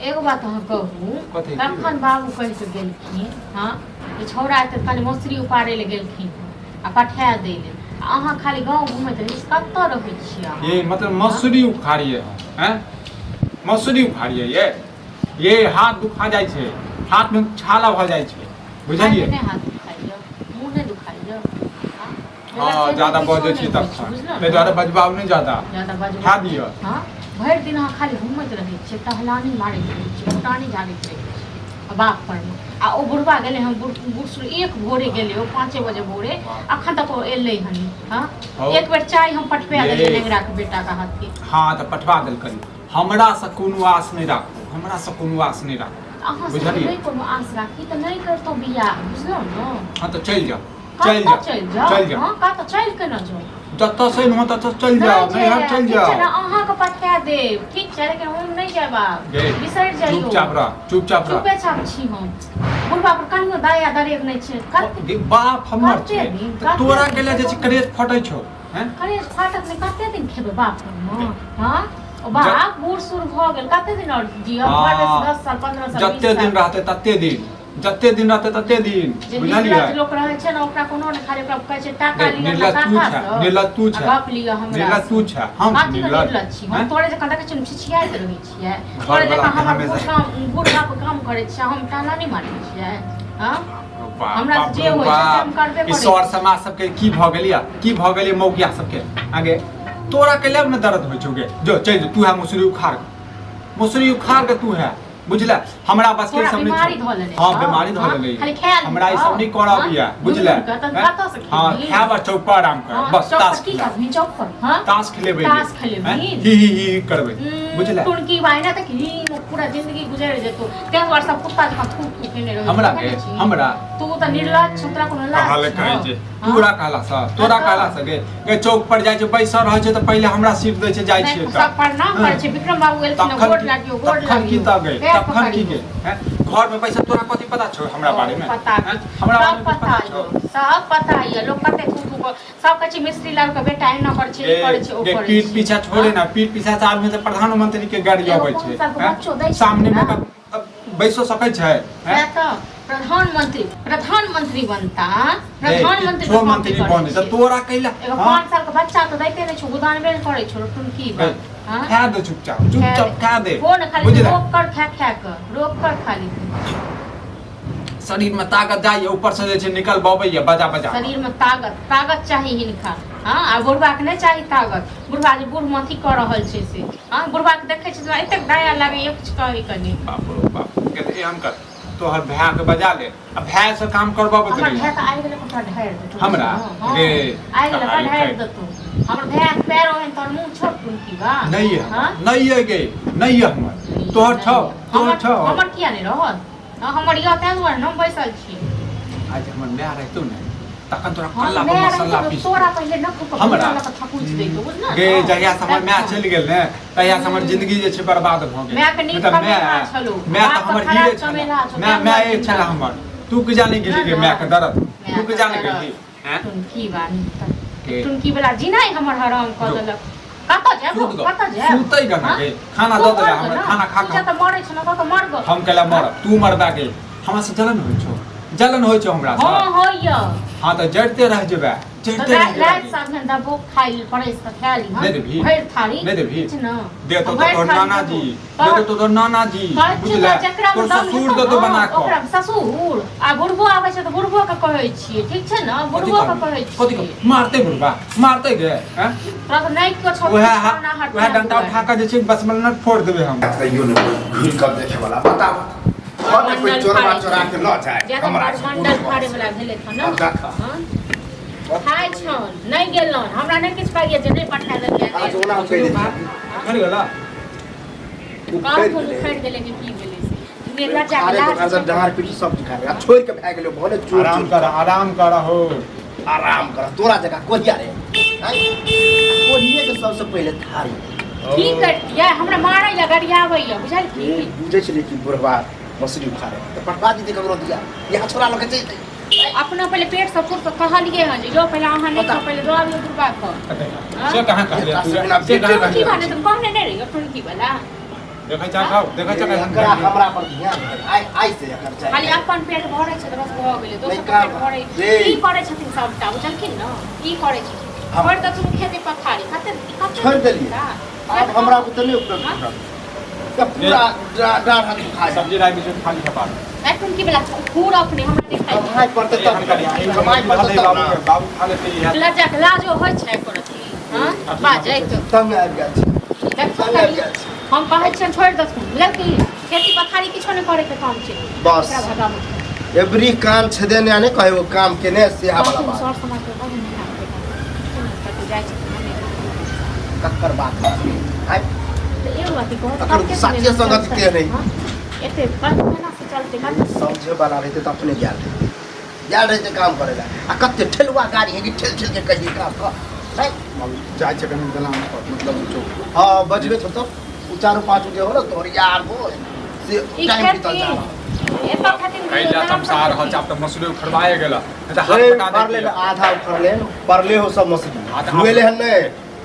एगो बात अहाँ कहू, कथी? की कखन भेल? बाबू कहि कऽ गेलखिन हँ जे छौड़ा एतै तऽ कनि मसुरी उपाड़ै लए गेलखिन हँ आ पठा दै लए, आ अहाँ खाली गाँव घुमैत रहै छी, कतऽ रहै छियै अहाँ? ये मतलब मसूरी उखाड़िए हम हैं, मसूरी उखाड़िए। ये हाथ दुखा जाइ छै, हाथ में छाला भऽ जाइ छै, बुझलियै? नहि हाथ दुखाइए, मुँह नहि दुखाइए? हँ, ज्यादा बजै छी तखन, ताहि दुआरे बजबाउ नहि ज्यादा। ज्यादा बजबाउ खा दिअ। हँ, भरि दिन अहाँ खाली घूमैत रहै छियै, टहलानी मारैत रहै छियै, फुटानी झाड़ैत रहै छियै आ बाप परमे। आ ओ बुढ़बा गेलै हन, बूढ़ सूढ़, एक भोरे गेलै ओ 5 बजे भोरे, अखन तक ओ एलै हन। हँ। हौ। एक बेर चाय हम पठबा ये। देलियै नेंगराके बेटाके हाथे। हँ, तऽ पठवा देलकनि। हमरासँ कोनो आस नहि राखू, हमरासँ कोनो आस नहि राखू। अहाँ से बुझलियै? नहि कोनो आस राखी तऽ नहि करितहुँ बियाह, बुझलहुँ ने? हँ, तऽ चलि जाउ, चलि कतऽ जाउ। चलि जाउ? चलि जाउ। हँ, कतऽ चलि केना जाउ? जतऽ से हो ततऽ चलि जाउ, नैहर जायब, चलि ठीक छै ने? जाउ। अहाँके पठा देब, ठीक छै, लेकिन हम नहि जायब आब। गे, बिसरि जाइयौ। चुपचाप रह, चुपचाप रह। चुपे चाप छी हम। बुढ़बा पर कनियो दया दरेग नहि छै। कते गे, बाप हमर कते छै दिन, तऽ कते तोरा दिन के लिए जे छै करेज फटै छौ, हैं? करेज फाटत नहि, कते दिन खेबै बाप पर? हँ, ओ बाप बूढ़ सूढ़ भऽ गेल, कते दिन आओर जियब? हँ। बड़ बेसी 10 साल, 15 साल, जते 20 दिन साल। रहतै तते दिन, जते दिन रहतै तते दिन। जे बुझलियै? निर्लज लोक रहै छै ने, ओकरा कोनो नहि, खाली ओकरा कहै छै टाका देख, लिअ निर्लज तू काका छै, सँ, निर्लज तू आ छै। गप लिअ हमरा निर्लज सँ। तू छै, हम कथी के निर्लज? निर्लज छी हम? हैं? तोरे जकाँ देखै छियै छिछियाइत रहै छियै? घर तोरे वाला जकाँ के हमर हमेशा- बूढ़ काम, बूढ़ बाप काम करै छियै, हम टाना नहि मारै छियै? हँ? बाप, हमरा बाप जे रे होइ छै से हम बाप। करबे ई करै सर छी। समाज सबके की भऽ गेलिया, की भऽ गेलियै मौगिया सबके आगे? तोरा के लेब ने दर्द होइ छौ गे। जो चलि जो, तू है मसूरी उखाड़, मसूरी उखाड़ के तू है, बुझले? हमरा बस के तोरा सब नहीं बीमारी छौ। धऽ लेने हाँ छौ। बीमारी धऽ हाँ, लेने। खाली खायल हमरा ई सब नहीं छौ। करऽ हाँ, अबैया, दूर बुझले? दूर के, तऽ हैं? कतऽ से हाँ खेबही? खायब आ चौक पर आराम करब। हाँ, बस चौक पर ताश की खेलब। करबही चौक पर? हाँ? ताश खेलेबै। ताश खेलेबही? हैं? ही ही ही करबै, बुझले? टुनकी भाई ना तऽ ही पूरा जिंदगी गुजरि जेतौ, ताहि दुआरे सब कुत्ता जकाँ थूक थूक केने रहै। हमरा देखै के नहि छी? हमरा तू तऽ निर्लज छौ, तोरा कोनो लाज कहा ले छौ? कहै छै? हाँ? तोरा कहला सँ, तोरा तऽ? कहला सँ गे। गे, चौक पर जाइ छै, बैसल रहै छै तऽ पहिले हमरा सीट दै छै, जाइ नहि, छियै सब तऽ प्रणाम करै छै। विक्रम बाबू एलखिन, तखन गोड़ की- लागियो, गोड़ तखन की लागियो, तऽ गे, पैर तखन की पकड़ियो। गे, हैं? घर में बैसल तोरा कथी पता छौ हमरा बारे में? पता हैं? हमरा बारे सब में पता छौ? यऽ, सब पता यऽ। लोक कते थू थू कऽ सब कहै छै, मिस्त्री लाल के बेटा एना करै छै, ई करै छै, ओ गे, करै पीठ छै। पीछा छोड़े ना, पीठ पीछा से आदमी तऽ प्रधानमंत्री के गाड़ी एगो अबै पाँच छै, सालके हैं? बच्चो दै छै सामने में हमरा। तऽ बैसो सकै छै, हैं? वएह तऽ प्रधानमंत्री, प्रधानमंत्री बनता, प्रधानमंत्री छो मंत्री बने तऽ तोरा कैला? एगो हाँ? 5 साल के बच्चा तऽ दैते नहि छौ, गुदानबे नहि करै छौ टुनकी बा। हाँ? खा दे चुपचाप, चुपचाप खा दे। फोन खाली बुझले? रोक कर, खा खा कऽ रोक कर खाली। शरीर में ताकत जाइए, ऊपर से जे छै निकल बबैया बजा बजा कऽ। शरीर में ताकत, ताकत चाही हिनका, हाँ, आ बुढ़बा के नहि चाही ताकत। बुढ़बा जे बूढ़ अथी कऽ रहल छै से, हाँ, बुढ़बा के देखै छी तऽ एतेक दया लागैया, किछु कहै के नहि। बाप रो बाप, के तऽ एहन कर, तोहर भाय के बजा ले आ भाय से काम करबाबैत हमर रही। भाय तऽ आबि गेलै, ओकरा ढारि देतौ। हमरा? हँ, गे, आबि गेलै, ओकरा कहाली ढारि खाइ। देतौ। हमर भायके पैर ओहन तोहर मुँह छोट टुनकी बा। नहीं है। हाँ? नहीं है गे, नहीं है हमर। तोहर छौ, तोहर हमर छौ। हमर किया नहि रहत? हँ, हमर यऽ, ताहि दुआरे ने हम बैसल छी। आज हमर माय रहितौ ने, तखन तोरा हाँ, कल्ला पर माय मसाला रहितौ पीस तोरा पहिले नख पर हमरा? लऽ कऽ थकुच दैतौ, बुझलह गे। ने? जहिया से हमर माय चलि गेल ने, तहिया से हमर जिंदगी जे छै बर्बाद भऽ गेल। मायके नीक नहि तऽ माय कमेला छलौ, माय तऽ बापके हमर खराब हीरे छलै। कमेला छौ, माय तैं माय दुआरे छलै हमर। तू की जाने गेली गे मायके दर्द? तू की जाने गेली, हैं? टुनकी बानी के? टुनकी वाला जिनाइ हमर हराम कऽ जो। देलक। कतऽ जायब? सुत गऽ। कतऽ जायब? सुतै गऽ ने हाँ? गे। खाना तू दऽ देला मर गऽ हमरा, ने। खाना खा तू कऽ। जा तऽ मरै छौ ने, कतऽ मर गऽ। हम कैला मरब? तू मरबा गे। हमरा से जलन होइ छौ, जलन होइ छौ हमरा से? हँ, होइया। हाँ, तऽ जड़ते रह जेबै, तऽ जड़ते रह राति जेबै। राति साँझ देबो खाइ लेल, परसि कऽ खाय ली। नहि देबही? भरि थारी नहि देबही? छै ने। देतो तऽ भरि तोहर थारी नानाजी देबो। देतो तो तोहर नानाजी, कहै छियौ बुझले? तऽ जकरामे तोहर दम ससुर हेतौ देतो ने, बना कऽ। ओकरा ससुर आ बुढ़बो आबै छै तऽ बुढ़बो के कहै छियै, ठीक छै ने? कथी बुढ़बो के कहबी? कहै कथी छियै। कहबी? मारतै बुढ़बा, मारतै गे, हैं? तोरा तऽ नहि कियो छौ। उएह खाना हट उएह डंटा उठा कऽ जे छै बसमल फोड़ देबै हम। तैयो ने घुरि कऽ देखे वाला, बताब घर में कोई चोरवा चोरा के लऽ जाए ज्यादा हमरा। मंडल फाड़े वाला भेलै हन ने। अब देख। हँ? खाइ छन नहि गेलन, हमरा नहि किछु पाइए जे नहि पठा देलियै। आज ओना हम कहि दै छियै। उखड़ि गेला। उखड़ि कौन गेलै। उखड़ि गेलै कि की भेलै से निर्लज्जा के खारे लाज दोकान से डाँड़ पीठी सब दिखा आ छोड़ि के भए गेलै भले चोर। आराम कर, आराम कर हो। आराम कर, तोरा जकाँ कोहिया रे, आँय? कोहिए के सबसे पहिले थारी। की करतियै? हमरा मारै लए गरियाबैया, बुझल की? ए, बुझै छलियै कि बुढ़वा मसुरी उखाड़े तऽ पठवा दितै ककरो दिया, यहाँ छोड़ा लऽ के चलि जेतै। अपना पहिले पेट से फुट कऽ कहलियै हँ जे जो पहिले अहाँ नहि खाउ, पहिले दऽ आबियौ दुर्गा कऽ। से कहाँ कहलियै तू? बिना से कहाँ टुनकी कहलियै? वाला तऽ कहने नहि रहियै टुनकी वाला। देखै छा खाओ, देखै छा। एकरा हमरा पर ध्यान दे। आइ आइ से एकर चाही। खाली अपन पेट भरै छै तऽ बस भऽ गेलै, दोसर नहि के काम पेट भरै। रे। ई करै छथिन सबटा, बुझलखिन ने? ई करै छथिन। छोड़ि देथुन खेती पथारी, कते कते। छोड़ि देलियै। आब हमरा बुते नहि उपलब्ध रहत। तऽ पूरा डाँढ़ हाथ दुखा जायत। सब्जी राखि दै खाली खपा। एखन की बला खूर अपने हमरा देखाइ। कमाइ पड़तै तब, कमाइ पड़तै तब ने। बाबू खा लेतै इएह। लज्जा के लाजो होइ छै एको रत्ती? हँ, बाजैत। तंग आबि गेल छी। देखथुन तंग आबि कनी। गेल छी। हम कहै छियनि, छोड़ि देथुन, बुझलखिन? खेती पथारी किछो नहि करैके काम छै। बस। एकरा भगाबू। एवरी काम छेदे ने ने कहे वो काम केने से वाला कहथुन बात। सर समाज के बड़ नहि आबे, कतहु जाइ छथिन नहि। कक्कर बात आइ। तऽ एगो अथी कहू। तकर कते साथिये दिन संगत के नहि। हँ? एते केना से चलतै कते? समझे वाला रहते तऽ अपने गेल रहते, गेल रहते काम करे ला। आ कते ठेलुआ गाड़ी है कि ठेल ठेल के कहिए काम कर नहीं। बाबू जाइ छै कनि दलान पर, मतलब चौक। हाँ, बजबे छौ तो उ चारू पाँच जे हो ना तोहर यार हो से ई टाइम खेती बीतल जा रहल। एतऽ खेथिन। कैला तमसा रहल छै, आब तऽ मसुरी उखड़बाए गेल, नहि तऽ हाथ ए, पटा पड़ले दैतियै। आधा उखड़ले पड़ले हो सब मछली। हाँ, तऽ धुएले हन नहीं।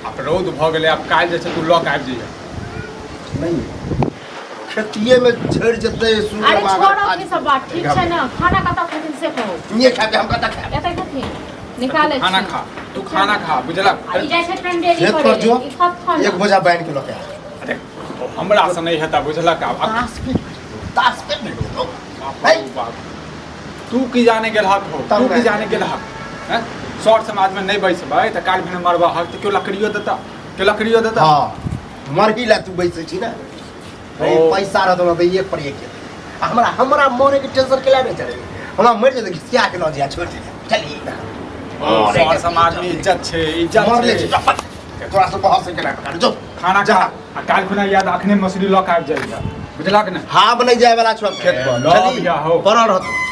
आब रौद भऽ गेलै, आब काल्हि जे छै तू लऽ के आबि जइहे। नहीं, खेतिए में झड़ जेतै सूर्य। अरे मागर छोड़ो आज ई सब बात, ठीक छै ने? खाना कतऽ खेथिन से कहू। ये खा के हम कतऽ खायब? एतऽ खेथिन, निकालै तू खाना छी। खा, तू खाना खा, बुझलक? आ ई जाइ छै ट्रेन डेली खेत करे पर ले। जो ई खत खा एक बोझा बान्हि के लऽ के आ। अरे हमरा से नहि हेता, बुझलक? आब ताश पे ताश पे भेट जेतौ। बाप रे बाप। तू की जाने गेल हक हो, तू की जाने गेल हक हैं? सौर समाज में नहीं बैसबै तऽ काल्हि भेने मरबा हक तऽ केओ लकड़ियो देता, केओ लकड़ियो देता? हाँ, मरही ला तू बैसै छी ने। ए, ओ। पैसा रहतो ना तऽ एक पर एक जेतै। आ हमरा हमरा मरे के टेंशन के नहि चले, हमरा मरि जेतै घिसिया के लऽ जाय, छोड़ि दे, चल ई। सौर समाज में इज्जत छै, इज्जत मरले छै। छी तोरा से बहस के ना जो। खाना जा। खा आ काल्हि खुना याद अखने मछली लऽ के आबि जाइए, बुझलक ने? हाँ, नहि जाय वाला छौ खेत पर। लऽ चली अबिया हो। पड़ल रहतो।